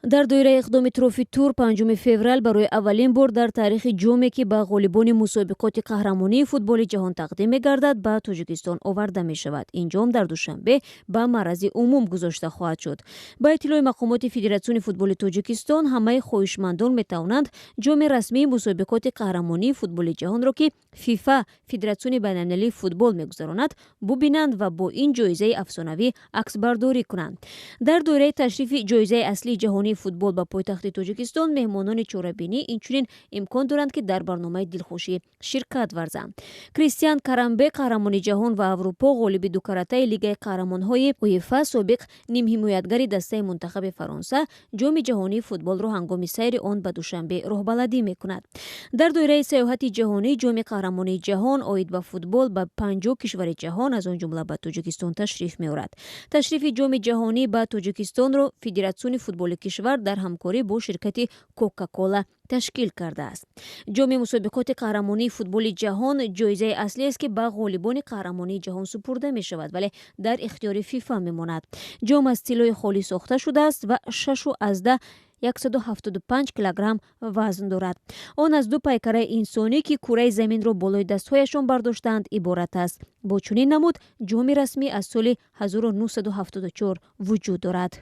Дар доираи иқдоми Трофи Тур, 5 феврал барои аввалин бор дар таърихи ҷоме, ки ба ғолибони мусобиқоти қаҳрамонии футболи ҷаҳон тақдим мегардад, ба Тоҷикистон оварда мешавад. Ин ҷом дар Душанбе ба маърази умум гузошта хоҳад шуд. Ба иттилои мақомоти Федератсиони футболи Тоҷикистон, ҳамаи хоҳишмандон метавонанд ҷоми расмии мусобиқоти қаҳрамонии футболи ҷаҳонро, ки ФИФА, Федератсиони байналмилалии футбол, мегузаронад, бубинанд ва бо ин ҷоизаи афсонавӣ аксбардорӣ кунанд. Дар доираи ташрифи ҷоизаи аслии ҷаҳонии футбол ба пойтахти Тоҷикистон, меҳмонони чорабинӣ инчунин имкон доранд, ки дар барномаи дилхушӣ ширкат варзанд. Кристиан Карамбе, қаҳрамони ҷаҳон ва Аврупо, ғолиби дукаратаи Лигаи қаҳрамонҳои УЕФА, собиқ нимҳимоятгари дастаи мунтахаби Фаронса, ҷоми ҷаҳонии футболро ҳангоми сайри он ба Душанбе роҳбаладӣ мекунад. Дар доираи саёҳати ҷаҳонӣ ҷоми қаҳрамонии ҷаҳон оид ба футбол ба 50 кишвари ҷаҳон, аз он ҷумла ба Тоҷикистон, ташриф меорад. Ташрифи ҷоми ҷаҳонӣ ба Тоҷикистонро Федератсиони футболи кишвар дар ҳамкорӣ бо ширкати Кока-Кола ташкил кардааст. Ҷоми мусобиқоти қаҳрамонии футболи ҷаҳон ҷоизаи аслиест, ки ба ғолибони қаҳрамонии ҷаҳон супурда мешавад, вале дар ихтиёри ФИФА мемонад. Ҷом аз тиллои холӣ сохта шудааст ва 6,175 килограмм вазн дорад. Он аз ду пайкараи инсонӣ, ки кураи заминро болои дастҳояшон бардоштаанд, иборат аст. Бо чунин намуд ҷоми расмӣ аз соли 1974 вуҷуд дорад.